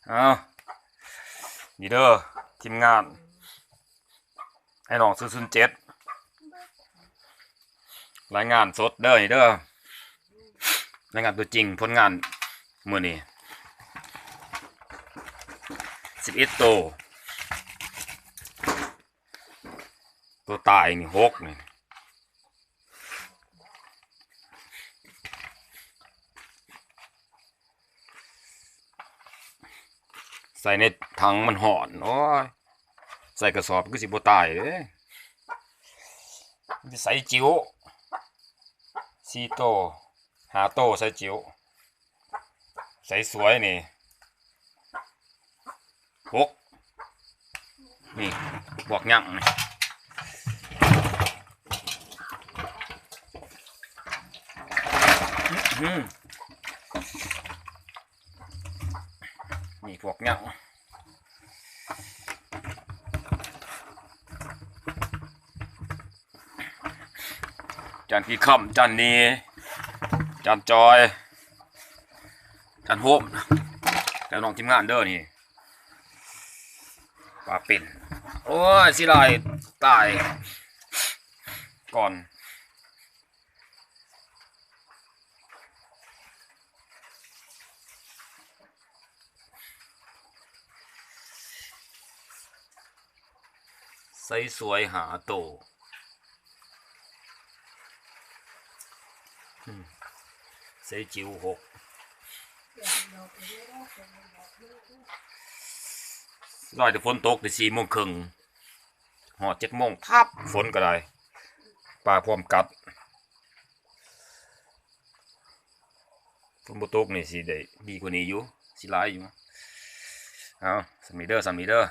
ເອົາ ນີ້ເດີ ທີມງານ ອ້າຍນ້ອງສູນສູນເຈັດ ລາຍງານສົດເດີ ນີ້ເດີ ລາຍງານຕົວຈິງ ຜົນງານມື້ນີ້ ສິບເອັດໂຕ ໂຕຕາຍນີ້ຫົກນີ້. ໃສ່ໃນຖັງມັນຮ້ອນ ໂອ້ຍ ໃສ່ກະສອບຄືຊິບໍ່ຕາຍເດ້. ມີໄຊຈິ້ວສີ່ໂຕ ຫ້າໂຕ ໄຊຈິ້ວ ໄຊສວຍນີ້ຫົກ ນີ້ພວກຍັງນີ້ ອືມ ນີ້ພວກຍັງ ຈານກີຄຳ ຈານນີ ຈານຈອຍ ຈານໂຮມ ແລ້ວນ້ອງທີມງານເດີນີ້ ປາເປັນ ໂອ້ຍ ຊິຫຼາຍຕາຍກ່ອນ. ໄຊສວຍຫ້າໂຕ ອືມ ໄຊຈິ້ວຫົກ ລອຍແຕ່ຝົນຕົກແຕ່ສີ່ໂມງເຄິ່ງ ຮອດເຈັດໂມງ ພັບ ຝົນກໍໄດ້ ປາພວມກັດ. ຝົນບໍ່ຕົກນີ້ຊິໄດ້ດີກວ່ານີ້ຢູ່ ຊິຫຼາຍຢູ່. ເອົາ ສ່ຳນີ້ເດີ ສ່ຳນີ້ເດີ.